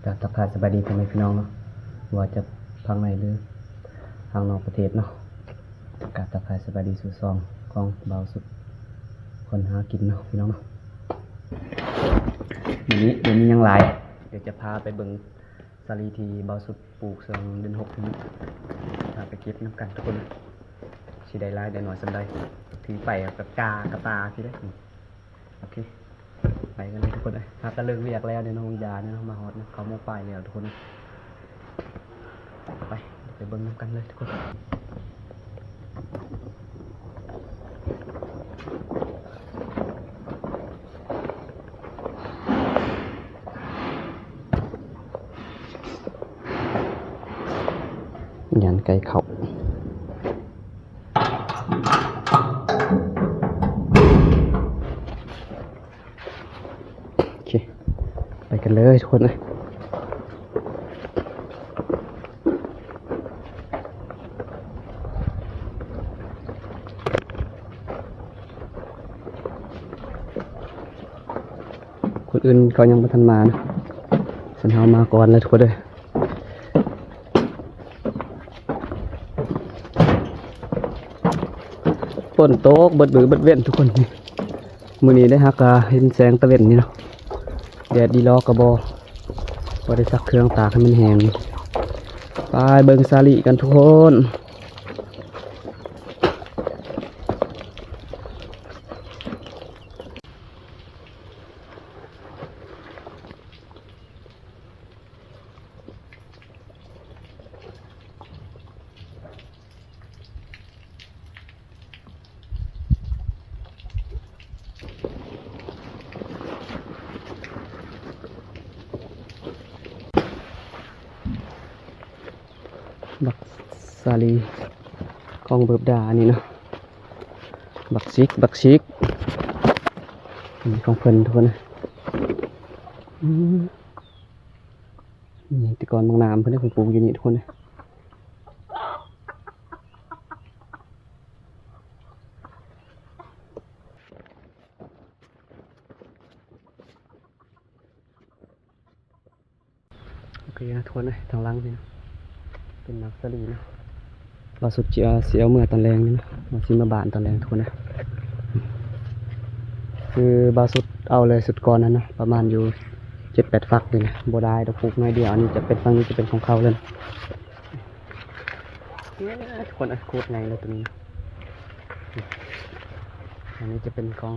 ກາບທັກທາຍສະບາຍດີພໍ່ແມ່ພີ່ນ້ອງເນາະ ບໍ່ວ່າຈະທາງໃນ ຫຼື ທາງນອກປະເທດເນາະ. ກາບທັກທາຍສະບາຍດີສູ່ຊ່ອງຂອງບ່າວສຸດ ຄົນຫາກິນເນາະພີ່ນ້ອງເນາະ. ມື້ນີ້ບໍ່ມີຫຍັງຫຼາຍ ດຽວຈະພາໄປເບິ່ງສາລີທີ່ບ່າວສຸດປູກຊ່ວງເດືອນຫົກນີ້ ພາໄປເກັບນຳກັນທຸກຄົນ ຊິໄດ້ຫຼາຍໄດ້ໜ້ອຍສ່ຳໃດ ຖືໄປກະກາກະຕາຊິໄດ້. ໂອເຄ ໄປກັນເລີຍທຸກຄົນເອີຍ. ຫາກະເລີກວຽກແລ້ວເດ້ເນາະ ຢາເນາະ ມາຮອດເນາະ ເຂົ້າໝໍ້ປາຍແລ້ວທຸກຄົນເອີຍ. ໄປ ໄປເບິ່ງນຳກັນເລີຍທຸກຄົນ. ຢ້ານໄກ່ເຂົ້າ. ໂອເຄ ໄປກັນເລີຍທຸກຄົນເອີຍ. ຄົນອື່ນເຂົາຍັງບໍ່ທັນມາເນາະ ສ່ວນເຮົາມາກ່ອນແລ້ວທຸກຄົນເອີຍ. ຝົນຕົກເບິດມື້ເບິດເວັນທຸກຄົນ. ມື້ນີ້ໄດ້ຮັກກະເຫັນແສງຕາເວັນນີ້ເນາະ ແດດດີຫຼໍກະບໍ່ ບໍ່ໄດ້ຊັກເຄື່ອງຕາກໃຫ້ມັນແຫ້ງ. ໄປເບິ່ງສາລີກັນທຸກຄົນ. ບັກສາລີຂອງເບີບດາອັນນີ້ເນາະ ບັກຊິກ ບັກຊິກ ອັນນີ້ຂອງເພິ່ນທຸກຄົນ. ອືມ ນີ້ແຕ່ກ່ອນບັກໜາມເພິ່ນ ເພິ່ນປູກຢູ່ນີ້ທຸກຄົນ. ໂອເຄນະທຸກຄົນເອີຍ ທາງຫຼັງນີ້ນະ ເປັນໝາກສາລີນະ. ວ່າສຸດຊິເອົາ ຊິເອົາເມືອຕອນແລງນີ້ນະ ວ່າຊິເມືອບ້ານຕອນແລງທຸກຄົນເອີຍ. ຄືບ່າວສຸດເອົາເລີຍ ສຸດກ່ອນຫັ້ນນະ ປະມານຢູ່ເຈັດແປດຝັກນີ້ນະ ບໍ່ຫຼາຍດອກ ປູກໜ້ອຍດຽວ. ອັນນີ້ຈະເປັນ ຝັ່ງນີ້ຈະເປັນຂອງເຂົາເລີຍນະ ທຸກຄົນເອີຍ. ໂຄດໃຫຍ່ເລີຍໂຕນີ້ນະ. ອັນນີ້ຈະເປັນຂອງ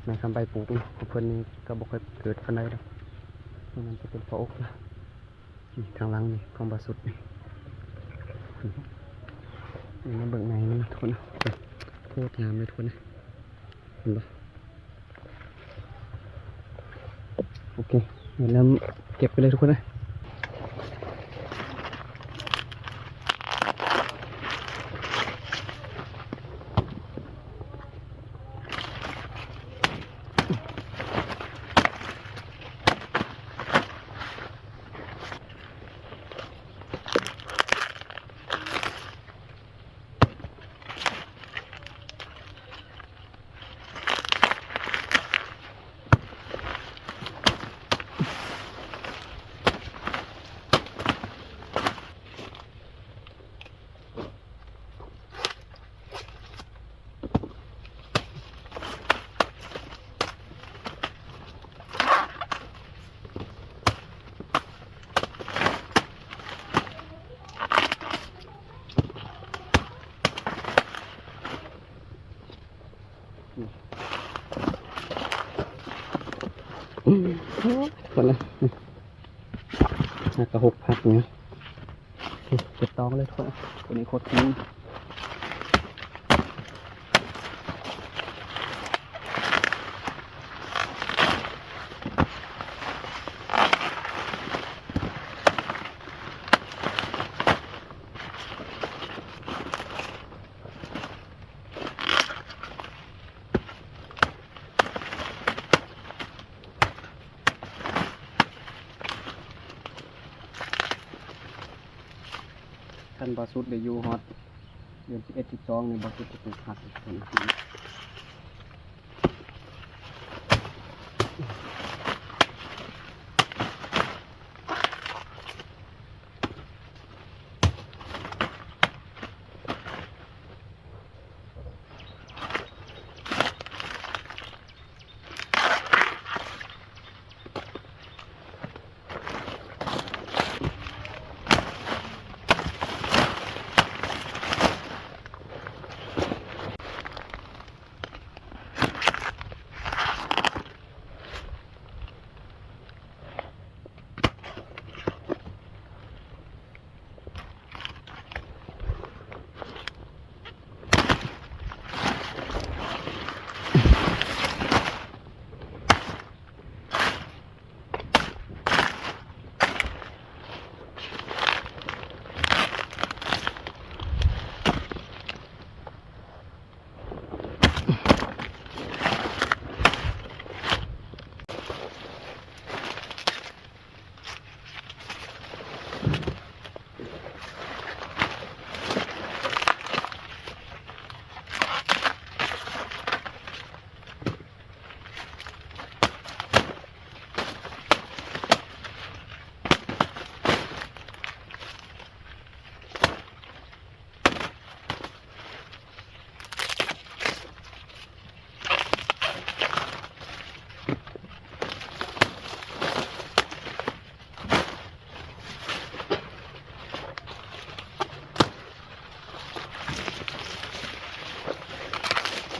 ແມ່ຄຳໃບປູກເນາະ ຂອງເພິ່ນນີ້ກະບໍ່ຄ່ອຍເກີດປານໃດດອກ. ມັນຈະເປັນພໍ່ອົກລະ. ນີ້ທາງຫຼັງນີ້ຂອງບ່າວສຸດນີ້ ນີ້ມາເບິ່ງໃນນີ້ທຸກຄົນເນາະ. ໂຄດງາມເລີຍທຸກຄົນເນາະ ເຫັນບໍ່? ໂອເຄ ເລີ່ມເກັບກັນເລີຍທຸກຄົນເອີຍ. ຄົນລະ ຫາກະຫົກພັກນີ້ ເກັບຕອງເລີຍທຸກຄົນ. ໂຕນີ້ໂຄດເກັ່ງ. ຄັນບໍ່ສຸດໄດ້ຢູ່ຮອດເດືອນສິບເອັດ ສິບສອງນີ້ ບໍ່ສຸດຈະປູກຜັກອີກ. ໂ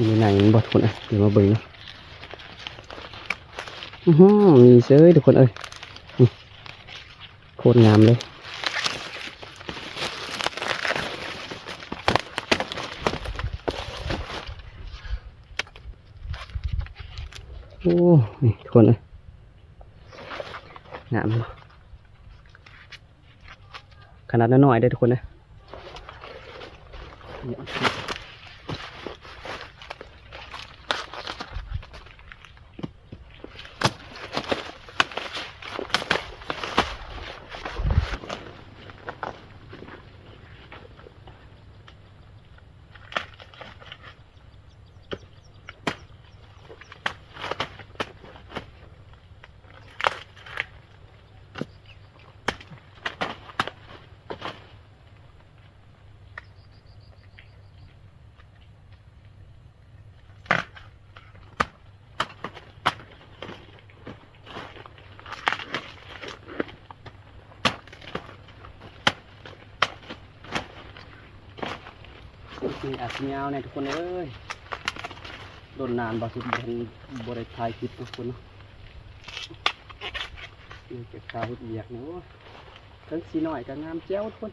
ຢູ່ໃນນັ້ນບໍ່ທຸກຄົນເອີຍ? ດຽວມາເບິ່ງເນາະ. ອືຫື ມີເສີຍທຸກຄົນເອີຍ ນີ້ ໂຄດງາມເລີຍ. ໂອ້ ນີ້ທຸກຄົນເອີຍ ງາມເນາະ. ຂະໜາດນ້ອຍໆເດີທຸກຄົນເດີ. ຄລິບນີ້ອາດຊິຍາວແດ່ທຸກຄົນເອີຍ ດົນນານບໍ່ສຸດ ບໍ່ໄດ້ ບໍ່ໄດ້ຖ່າຍຄລິບທຸກຄົນເນາະ ເນື່ອງຈາກຂ້າວເຮັດວຽກນີ້ ໂອ້ຍ ເຖິງຊິນ້ອຍກໍງາມແຈ່ວທຸກຄົນ.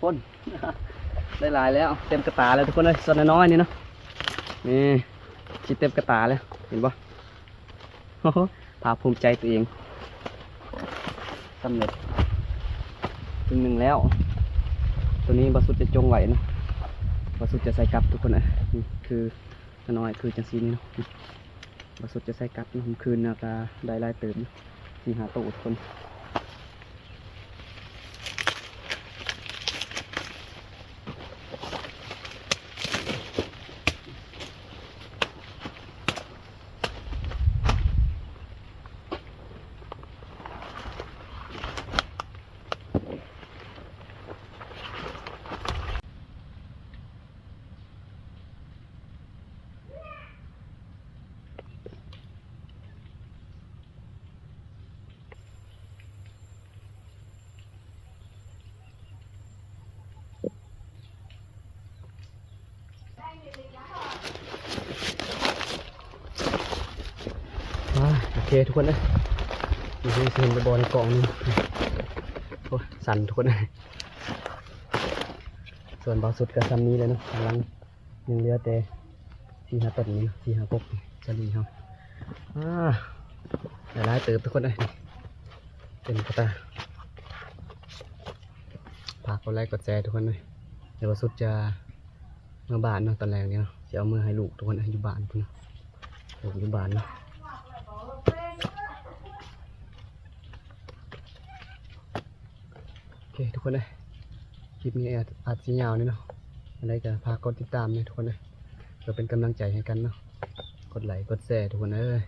ຄົນ ໄດ້ຫຼາຍແລ້ວ ເຕັມກະຕາແລ້ວທຸກຄົນເອີຍ ສ່ວນນ້ອຍໆນີ້ເນາະ ນີ້ ຊິເຕັມກະຕາແລ້ວ ເຫັນບໍ່? ໂອ້ໂຫ ພາກພູມໃຈຕົວເອງ ສຳເລັດເຄິ່ງໜຶ່ງແລ້ວ. ໂຕນີ້ບ່າວສຸດຈະຈົ່ງໄວ້ເນາະ ບ່າວສຸດຈະໃສ່ກັບທຸກຄົນເອີຍ ນີ້ຄືນ້ອຍໆ ຄືຈັ່ງຊີ້ນີ້ເນາະ ບ່າວສຸດຈະໃສ່ກັບເນາະ ມື້ຄືນນະກະໄດ້ຫຼາຍເຕີບຢູ່ ສີ່ຫ້າໂຕທຸກຄົນ. ອ່າ ໂອເຄທຸກຄົນເອີຍ ນີ້ຄືຊິເຫັນແຕ່ບໍ່ໃນກ້ອງນີ້ ໂອ້ຍ ສັ່ນທຸກຄົນເອີຍ. ສ່ວນບ່າວສຸດກໍສ່ຳນີ້ແຫຼະເນາະ ກຳລັງ ຍັງເຫຼືອແຕ່ສີ່ຫ້າຕົ້ນນີ້ເນາະ ສີ່ຫ້າກົກສາລີເຮົາ ອ່າ ຫຼາຍໆເຕີບທຸກຄົນເອີຍ ເຕັມກະຕາ. ຝາກກົດໄລກົດແຊທຸກຄົນເອີຍ ດຽວບ່າວສຸດຈະເມືອບ້ານເນາະ ຕອນແລງນີ້ເນາະ ຊິເອົາເມືອໃຫ້ລູກທຸກຄົນເອີຍ ຢູ່ບ້ານພຸ້ນເນາະ ລູກຢູ່ບ້ານເນາະ. ໂອເຄທຸກຄົນເອີຍ ຄລິບນີ້ອາດ ອາດຊິຍາວແດ່ເນາະ ຈັ່ງໃດກໍຝາກກົດຕິດຕາມແດ່ທຸກຄົນເອີຍ ເພື່ອເປັນກຳລັງໃຈໃຫ້ກັນເນາະ ກົດໄລກົດແຊທຸກຄົນເອີຍ.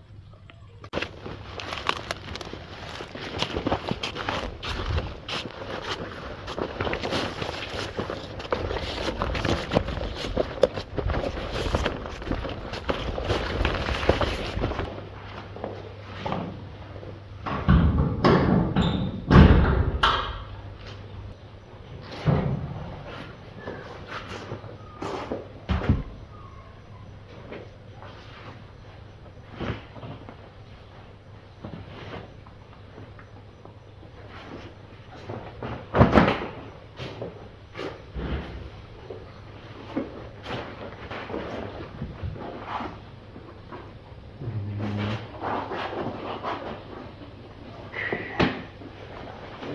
ໂ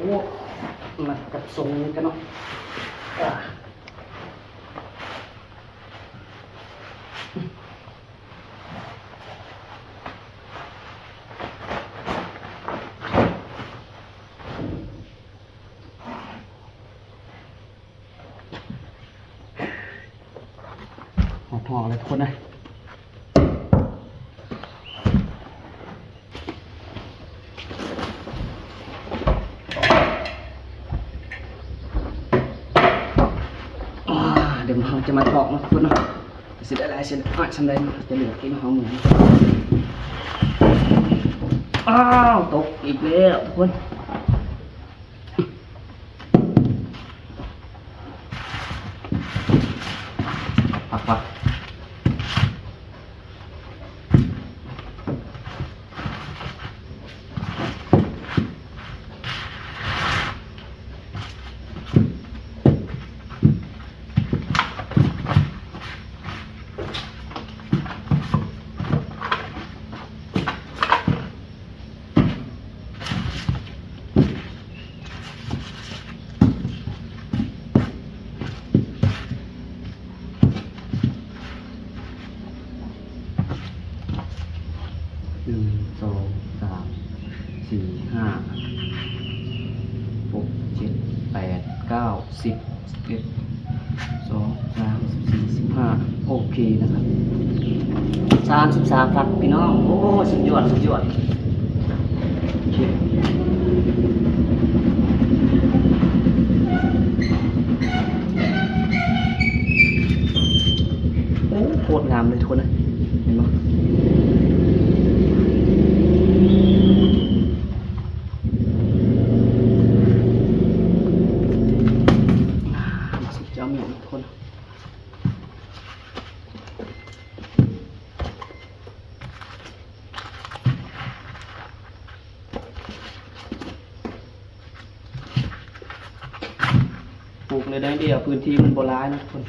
ໂອ້ ມາກັບຊົງນີ້ກັນເນາະ. ຫອມໆ ເລີຍທຸກຄົນເອີຍ. ອ່າ ດຽວເຮົາຈະມາຕອກເນາະທຸກຄົນເນາະ. ຊິໄດ້ຫຼາຍຊິນ້ອຍສ່ຳໃດເນາະ ຈະເລືອກກິນເຮົາມື້ນີ້. ອ້າວ ຕົກອີກແລ້ວທຸກຄົນ. ປັກໆ. ໜຶ່ງ ສອງ ສາມ ສີ່ ຫ້າ ຫົກ ເຈັດ ແປດ ເກົ້າ ສິບ ສິບເອັດ ສອງ ສາມ ສິບສີ່ ສິບຫ້າ ໂອເຄນະຄັບ ສາມສິບສາມຝັກພີ່ນ້ອງ. ໂອ້ ສຸດຍອດ ສຸດຍອດ. ໂອ້ ໂຄດງາມເລີຍທຸກຄົນເອີຍ ເຫັນບໍ່? ງາມ ສຸດຍອດແມ່ນທຸກຄົນ. ປູກໃນໃນດຽວ ພື້ນທີ່ມັນບໍ່ຫຼາຍນະທຸກຄົນ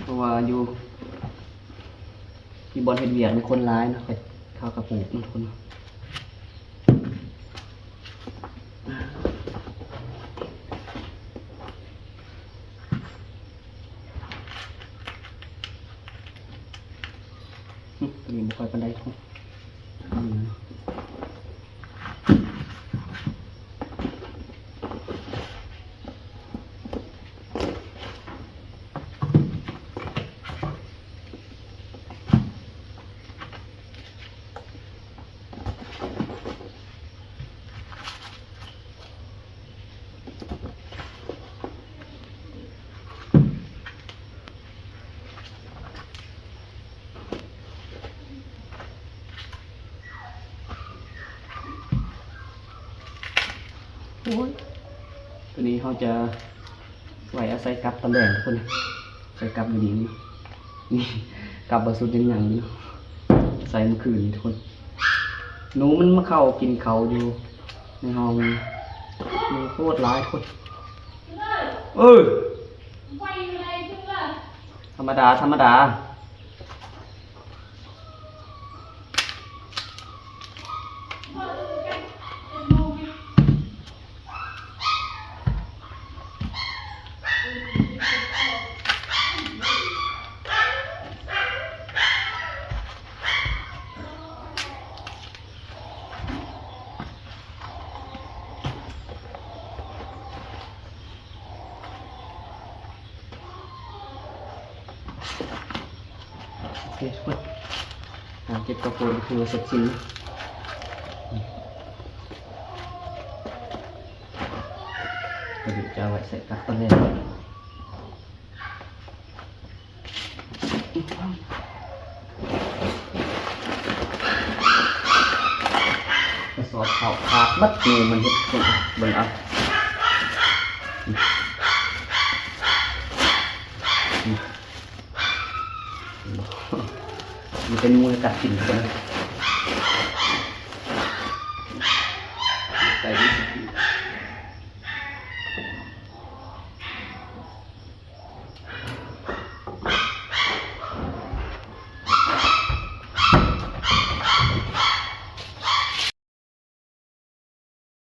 ເພາະວ່າຢູ່ທີ່ບ່ອນເຮັດວຽກມີຄົນຫຼາຍເນາະ ເຂົາກະປູກນະທຸກຄົນ. ອືມ ຕົວນີ້ບໍ່ຄ່ອຍປານໃດ. ໂອ້ຍ ຕົວນີ້ເຮົາຈະໄວ້ອາໄສກັບຕອນແລງທຸກຄົນ ໃສ່ກັບຢູ່ນີ້ ນີ້ ກັບບໍ່ສຸດຍັງຍັງຢູ່ ໃສ່ມື້ຄືນນີ້ທຸກຄົນ. ໜູມັນມາເຂົ້າກິນເຂົ້າຢູ່ໃນຫ້ອງ ໜູໂຄດຫຼາຍທຸກຄົນ. ເອີ ທຳມະດາ ທຳມະດາ. ໂອເຄທຸກຄົນ ການເກັບເຂົ້າໂພດກະຖືວ່າເສັດສິ້ນ. ກະເດຍຈະເອົາໄວ້ໃສ່ກັບຕອນແລງ. ກະສອບເຂົ້າຂາດເບິດ ງູມັນເຮັດ ເບິ່ງເອົາ ມີແຕ່ງູກັດກິນເທົ່ານັ້ນ.